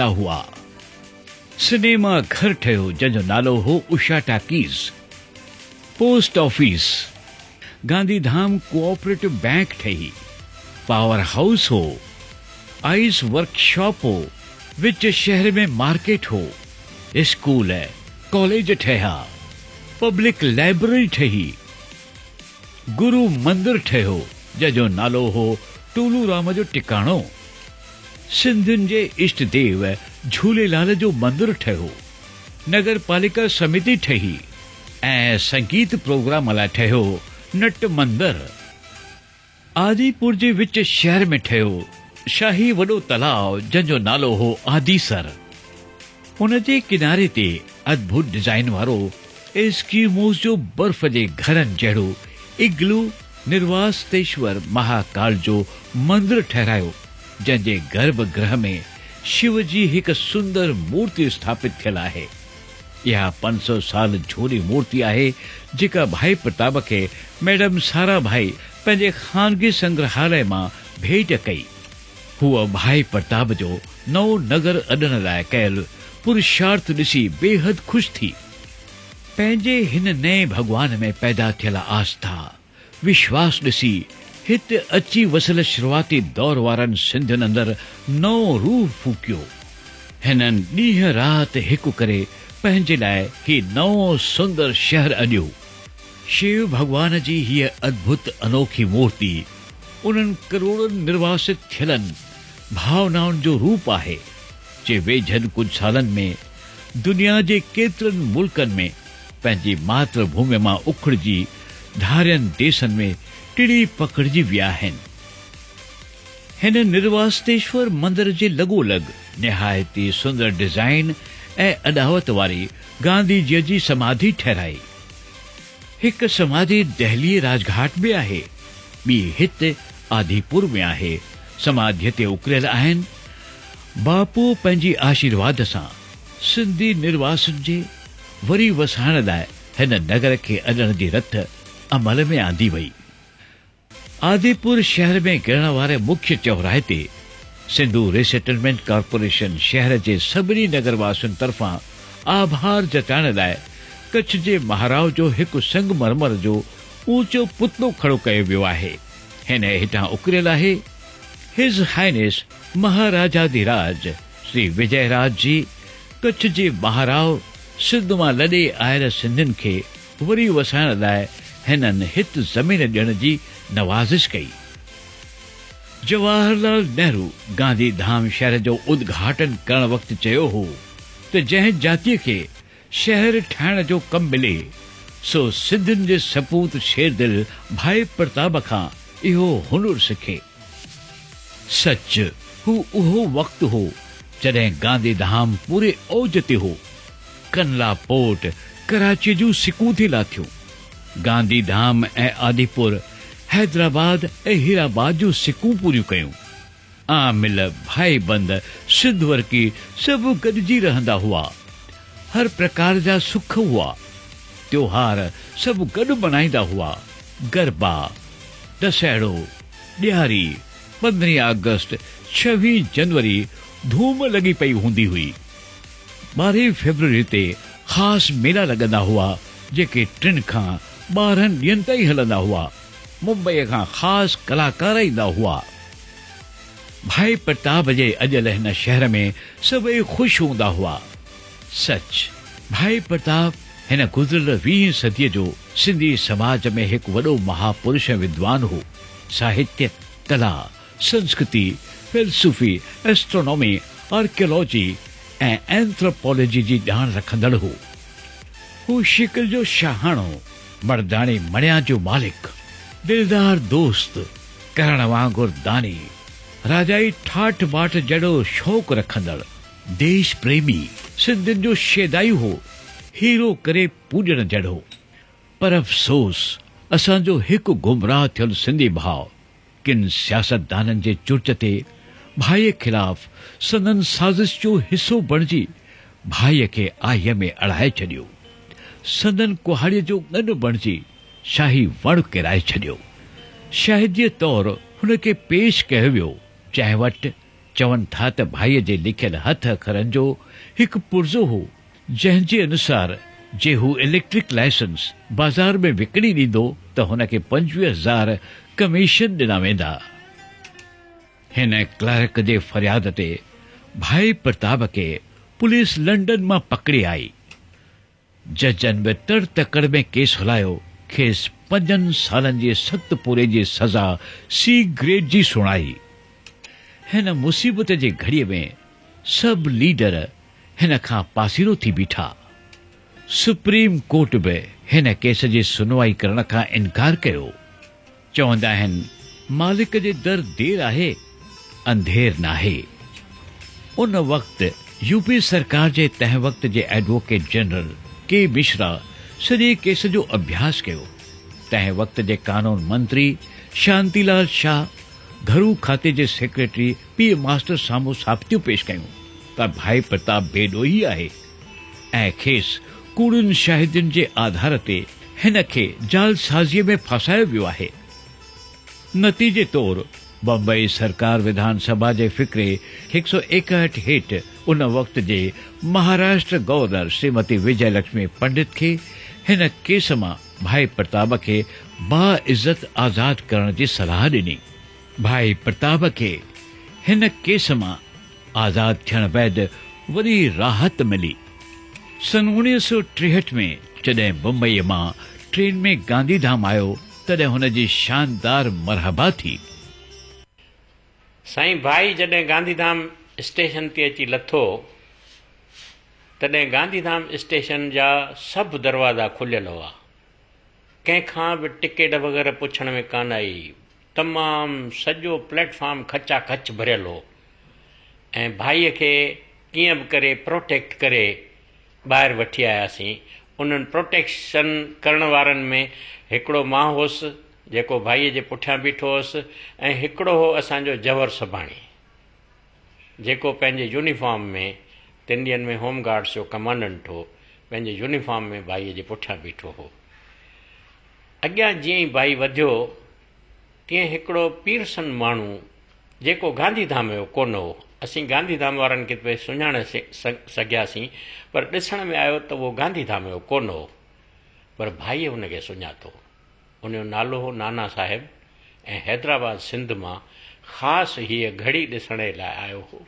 هئا. سئنيما گهر ٺهيو جنهن جو نالو هو Usha talkies. Post office, Gandhi Dham cooperative bank ٺهي. پاور هائوس هو. آئس ورڪشاپ هو. وچ شهر ۾ مارڪيٽ هو. اسڪول، ڪاليج ٺهيا. پبلڪ لائبرري ٺهي. گرو مندر ٺهيو جنهن جو نالو هو ٽولو رام جو ٽڪاڻو. سنڌين جي اشٽ ديو جهوليلال جو مندر ٺهيو، نگر پاليڪا سميتي ٺهي ۽ سنگيت پروگرام لاء ٺهيو نٽ مندر. آديپور جي وچ شهر ۾ ٺهيو شاهي وڏو تلاء جنهن جو نالو هو آديسر. ان جي ڪناري تي ادڀت ڊزائين وارو ايسڪيموز جو برف جي گهرن جهڙو اگلو نرواستيشور مهاڪال جو مندر ٺهرايو، جنهن جي گرڀ گرهه ۾ شو جي هڪ سندر مورتي اسٿاپت ٿيل آهي. اها 500 سال جهوني مورتي آهي، جيڪا ڀائي پرتاب کي ميڊم سارا ڀائي پنهنجي خانگي سنگرهاليه مان ڀيٽ ڪئي. هوء ڀائي پرتاب جو نئون نگر اڏڻ لاء ڪيل پرشارٿ ڏسي بيحد خوش ٿي. پنهنجي هن نئين ڀڳوان ۾ پيدا ٿيل آسٿا، وشواس ڏسي هت اچي وسيل شروعاتي دور وارن سنڌين اندر نئون روح ڦوڪيو. هنن ڏينهن رات هڪ ڪري پنهنجي لاء هي نئون سندر شهر اڏيو. شيو ڀڳوان جي هيء ادڀت انوکي مورتي انهن ڪروڙن نرواست ٿيلن ڀاونائن جو روپ آهي، جي ويجهن ڪجهه سالن ۾ دنيا جي ڪيترن ملڪن ۾ پنهنجي ماتر ڀوميء مان اکڙجي ڌارين ديسن ۾ ٽڙي پکڙجي ويا آهن. هن نرواستيشور مندر جي لڳو لڳ نهايت ئي سندر ڊزائين ۽ اڏاوت واري گانڌي جيء جي سماڌي ٺهرائي. هڪ سماڌي دهليء راجگهاٽ ۾ آهي، ٻي هت آڌيپور ۾ آهي. سماڌيء تي اڪريل آهن، باپو پنهنجي آشيرواد سان سنڌي نرواسين جي وري وسائڻ لاء هن نگر کي اڏڻ جي رٿ عمل ۾ آندي وئي. آديپور شهر ۾ گرڻ واري مکيه چوراهي تي سنڌو ريسيٽلمينٽ ڪارپوريشن شهر جي سڀني نگر واسين طرفان آڀار جتائڻ لاء ڪڇ جي مهاراء جو هڪ سنگ مرمر جو اوچو پتلو کڙو ڪيو ويو آهي. هن هيٺان اڪريل آهي، his Highness Maharajadhiraj Shri وجئه راج جي ڪڇ جي مهاراء سنڌ مان لڏي آيل سنڌين کي وري وسائڻ لاء هنن هت زمين ڏيڻ جي نوازش ڪئي. جواهر لال نهرو گانڌي ڌام شهر جو ادگهاٽن ڪرڻ وقت چيو هو ته جنهن جاتيء کي شهر ٺاهڻ جو ڪم ملي، سو سنڌين جي سپوت شيردل ڀائي پرتاب کان اهو هنر سکي. سچ، هو اهو وقت هو، جڏهن گانڌي ڌام پوري اوج تي هو. ڪنلا پورٽ ڪراچيء جون سڪون ٿي لاٿيون. گانڌي ڌام ۽ آديپور، حيدرآباد ۽ هيرآباد جون سڪون پوريون ڪيون. عامل، ڀائيبند، سنڌ ورڪي سڀ گڏجي رهندا هئا. هر پرڪار جا سک هئا. تيوهار سڀ گڏ ملهائيندا هئا. گربا، دسهڙو، ڏياري، پندرهين آگسٽ، ڇويهين جنوري ڌوم لڳي پئي هوندي هئي. ٻارهين فيبروري تي خاص ميلا لڳندا هئا، جيڪي ٽن کان 12 ڏينهن تائين هلندا هئا. ممبئيء کان خاص ڪلاڪار ايندا هئا. ڀائي پرتاب جي اڄل هن شهر ۾ سڀئي خوش هوندا هئا. سچ، ڀائي پرتاب هن گذريل ويهين صديء جو سنڌي سماج ۾ هڪ وڏو مها پرش ۽ ودوان هو. ساهتيه، ڪلا، سنسڪرتي، فيلسوفي، ائسٽرونامي، آرڪيالاجي ۽ اينٿراپالاجي جي ڄاڻ رکندڙ هو. هو شڪل جو شاهاڻو، مرداڻي مڻيا جو مالڪ، دلدار دوست، ڪرڻ وانگر داني، راجائي ٺاٺ باٺ جهڙو شوق رکندڙ، ديش پريمي، سنڌين جو شيدائي هو، هيرو ڪري پوڄڻ جهڙو. پر افسوس اسان جو هڪ گمراهه ٿيل سنڌي ڀاء ڪن سياستدانن جي چرچ تي ڀائيء خلاف سندن سازش جو حصو بڻجي ڀائيء کي آهيء ۾ اڙائي ڇڏيو. سندن ڪهاڙيء جو ڳن بڻجي شاهي وڻ ڪيرائي ڇڏيو. شاهديء طور هن کي پيش ڪيو ويو، جنهن وٽ. چون ٿا ته ڀائيء جي لکيل هٿ اکرن جو هڪ پرزو هو، جنهن جي انوسار جي هو اليڪٽرڪ لائسنس بازار ۾ وڪڻي ڏيندو ته هن کي 25,000 ڪميشن ڏنا ويندا. هن ڪلارڪ جي فرياد تي ڀائي پرتاب کي پوليس لنڊن مان پڪڙي آئي. ججن به تڙ تڪڙ ۾ ڪيس هلايو، کيس پنجن سالن جي سخت پورهيي جي سزا سي گريڊ جي سڻائي. هن مصيبت جي گهڙيء ۾ سڀ ليڊر هن کان پاسيرو ٿي بيٺا. سپريم ڪورٽ به هن ڪيس جي سنوائي ڪرڻ کان انڪار ڪيو. چوندا آهن، مالڪ جي در دير آهي، انڌير ناهي. ان وقت يو پي سرڪار جي تنهن وقت جي ايڊووڪيٽ جنرل ڪي مشرا سڄي ڪيس جو اڀياس ڪيو. تنهن وقت جي قانون منتري شانتي لال شاهه، گهرو کاتي جي سيڪريٽري پي ماسٽر سامهون ثابتيون پيش ڪيون ته ڀائي پرتاب بي ڏوهي آهي ۽ کيس ڪوڙين شاهدين جي آڌار تي هن کي جعلسازيء ۾ ڦاسايو ويو آهي. نتيجي طور بمبئي سرڪار وڌان سڀا جي فقري 161 هيٺ ان وقت جي مهاراشٽر گورنر شريمتي وجئه لڪشمي پنڊت کي هن ڪيس مان ڀائي پرتاب کي باعزت آزاد ڪرڻ جي صلاح ڏني. ڀائي پرتاب کي هن ڪيس مان آزاد ٿيڻ بعد وڏي راحت ملي. سن 1963 ۾ جڏهن بمبئيء مان ٽرين ۾ گانڌيڌام آيو، تڏهن هن جي شاندار مرحبا ٿي. سائين ڀائي جڏهن گانڌيڌام اسٽيشن تي اچي لٿو، تڏهن گانڌيڌام اسٽيشن جا سڀ دروازا کليل هئا. ڪنهن کان به ٽڪيٽ وغيره پڇڻ ۾ ڪانه آئي. تمام سڄو پليٽ فارم کچا کچ ڀريل هو ۽ ڀائيء کي ڪيئن به ڪري پروٽيڪٽ ڪري ٻاهر وٺي آياسين. انهن پروٽيڪشن ڪرڻ وارن ۾ هڪڙو مان هوس، جيڪو ڀائيء جي پٺيان بيٺو هوس ۽ هڪڙو هو اسان جو جوهر سڀاڻي، جيڪو پنهنجي يونيفارم ۾ تن ڏينهن ۾ هوم گارڊس جو ڪمانڊنٽ هو، پنهنجي يونيفارم ۾ ڀائيء جي پٺيان بيٺو هو. اڳيان جيئن ئي ڀائي وڌيو، تيئن هڪڙو پيرسن ماڻهو جيڪو گانڌي ڌام جو ڪونه هو، اسين گانڌي ڌام وارن کي پئي سڃاڻي سگهياسين، پر ڏسڻ ۾ آيو ته اهو گانڌي ڌام جو ڪونه هو، پر ڀائيء هن کي سڃاتو. ان جو نالو هو نانا صاحب ۽ حيدرآباد سنڌ مان خاص هيء گهڙي ڏسڻ جي لاء آيو هو.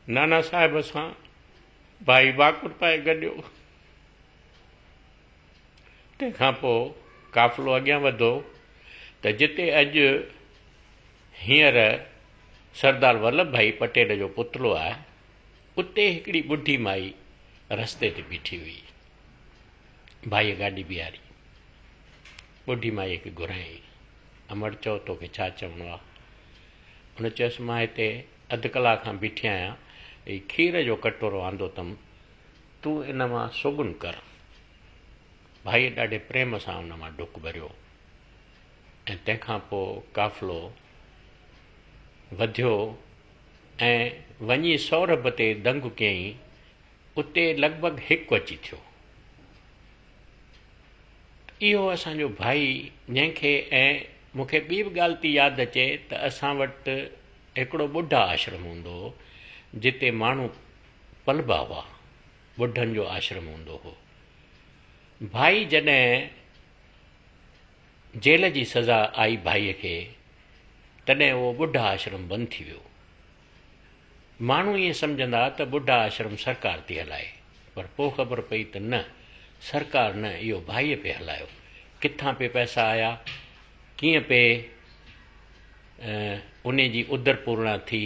نانا صاحب سان ڀائي ڀاڪر پائي گڏيو. تنهن کان پوء قافلو اڳيان وڌو ته جتي اڄ هينئر سردار ولڀ ڀائي پٽيل جو پتلو آهي، اتي هڪڙي ٻڍي مائي رستي تي بيٺي هئي. ڀائيء گاڏي بيهاري. ٻڍي مائيء کي گهرايائين. امڙ چئو توکي ڇا چوڻو آهي؟ هن چيس مان هتي اڌ ڪلاڪ کان بيٺي آهيان، هي کير جو ڪٽورو آندو اٿم، تون ان مان سڳن ڪر. ڀائيء ڏاڍي پريم سان ان مان ڍڪ ڀريو ۽ تنهن کان پوء قافلو وڌيو ۽ وڃي سورڀ تي دنگ ڪيائين، اتي لڳ ڀڳ هڪ اچي ٿيو. اهو اسان جو ڀائي جنهن کي ۽ مون کي ٻي به ڳالهه ٿي ياد اچي ته اسان وٽ هڪڙو ٻڍا آشرم هوندو هو، جتي ماڻهو پلبا هئا. ٻڍن جو آشرم هوندو هو. ڀائي جڏهن جيل جي سزا آئي ڀائيء کي، تڏهن اهو ٻڍا آشرم بند ٿي ويو. ماڻهو ائين سمجهندا ته ٻڍا آشرم سرڪار ٿي هلائي، پر پوء خبر پئي ته نه، سرڪار نه، اهو ڀائيء پئي هلايو. ڪٿان پئي پئسا آيا، ڪيئن پئي انهي جي ادر پورڻا ٿي،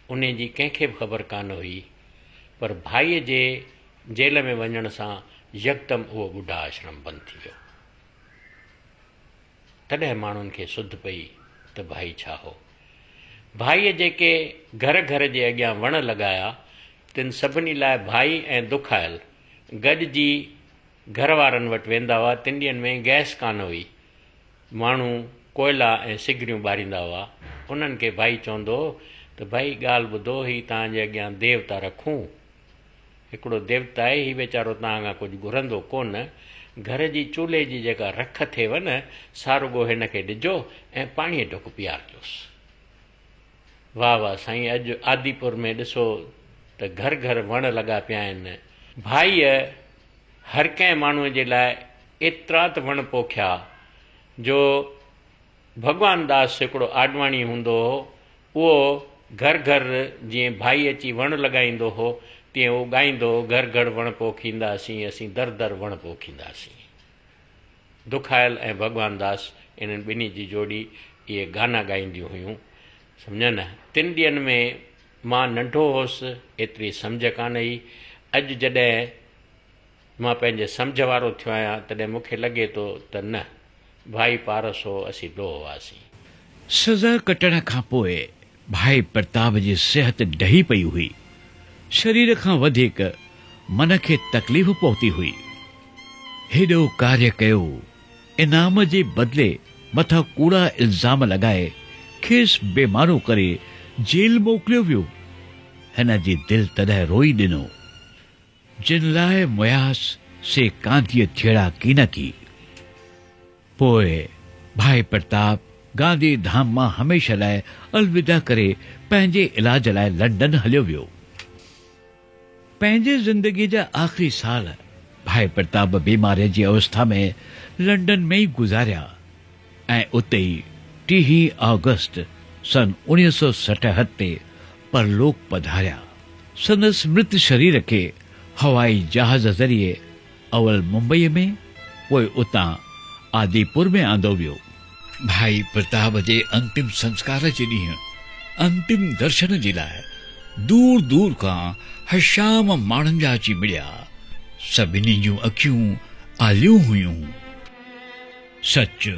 انهي جي ڪنهن کي به خبر ڪانه هئي، پر ڀائيء جي جيل ۾ وڃڻ سان يڪدم اهو ٻڍا آشرم بند ٿي ويو. تڏهن ماڻهن کي سڌ پئي ته ڀائي ڇا هو. ڀائيء جيڪي گهر گهر جي اڳيان وڻ لڳايا، تن سڀني لاء ڀائي ۽ دکايل گڏجي گهر وارن وٽ ويندا هئا. تن ڏينهن ۾ گئس ڪانه هئي. ماڻهو ڪوئلا ۽ سگريون ٻاريندا هئا. انهن کي ڀائي چوندو هو ته ڀائي ڳالهه ٻڌو، هي توهان جي اڳيان ديو ٿا رکون. هڪڙو ديوتا آهي، هي ويچارو توهان کان ڪجهه گهرندو ڪونه. گهر جي چولهي جي جيڪا رک ٿئيو نه، سا رڳو هن کي ڏجو ۽ پاڻيء ڍڪ پيارجوس. واهه واهه سائين اڄ آديپور ۾ ڏسو ته گهر گهر وڻ لڳا پيا آهن. ڀائيء هر ڪنهن ماڻهوء جي لاء ايترا ته وڻ پوکيا جو ڀڳوان داس هڪڙو آڏواڻي هوندو هو، اهو گهر گهر جيئن ڀائي اچي وڻ لڳائيندو هو، تيئن اهو ڳائيندو هو، گهر گهر وڻ پوکينداسين، اسين در در وڻ پوکينداسين. دکايل ۽ ڀڳوان داس انهن ٻنهي جي جوڙي اهي گانا ڳائينديون هيون. سمجهيو نه؟ تن ڏينهن ۾ مان ننڍو هوس، ايتري سمجهه ڪانه هئي. اڄ جڏهن مان پنهنجي سمجهه وارو ٿيو آهيان، تڏهن مون کي لڳي ٿو ته نه، ڀائي پارس هو، اسين ڏوهه هئاسين. سزا ڪٽڻ کان پوء ڀائي پرتاب جي صحت ڊهي پئي هئي. شرير کان وڌيڪ من کي تڪليف پهتي هئي. هيڏو ڪاريه ڪيو، انعام جي بدلي مٿان ڪوڙا الزام لڳائي کيس بي مانو ڪري جيل موڪليو ويو. هن جي دل تڏهن روئي ڏنو. جن لاء مياس سي ڪانڌيء ٿيڙا ڪينڪي. پوء ڀائي پرتاب گانڌي ڌام مان هميشه لاء الوداع ڪري پنهنجي علاج لاء لنڊن هليو ويو. پنهنجي زندگيء جا آخري سال ڀائي پرتاب بيماريء جي اوسٿا ۾ لنڊن ۾ ئي گذاريا ۽ اتي ئي ٽيهين آگسٽ سن 1967 تي پرلوڪ پڌاريا. سندس مرت شرير کي هوائي جهاز ذريعي اول ممبئيء ۾ پوء اتان آديپور ۾ آندو ويو. ڀائي پرتاب جي انتم سنسڪار جي ڏينهن انتم درشن جي لاء دور دور کان هشام ماڻهن جا اچي مڙيا. سڀني جون اکيون آليون هيون. سچ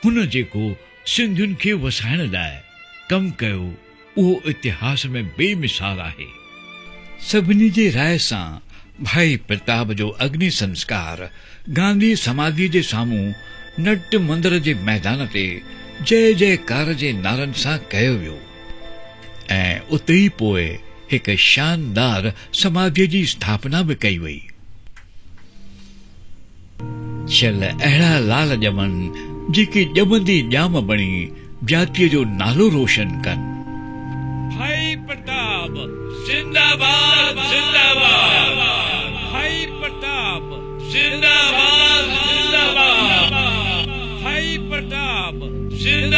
هن جيڪو سنڌين کي وسائڻ لاء ڪم ڪيو اهو اتهاس ۾ بي مثال آهي. سڀني جي راء سان ڀائي پرتاب جو اگني سنسڪار گانڌي سماڌيء جي سامهون نٽ مندر جي ميدان تي جئه جئه ڪار جي نعرن سان ڪيو ويو ۽ اتي ئي پوء هڪ شاندار سماڌيء جي اسٿاپنا به ڪئي وئي. شل اهڙا لال ڄمن، جيڪي ڄمندي ڄام بڻي جاتيء جو نالو روشن ڪن. ڀائي پرتاب زنده باد زنده باد ڀائي پرتاب زنده باد زنده باد ڀائي پرتاب زنده.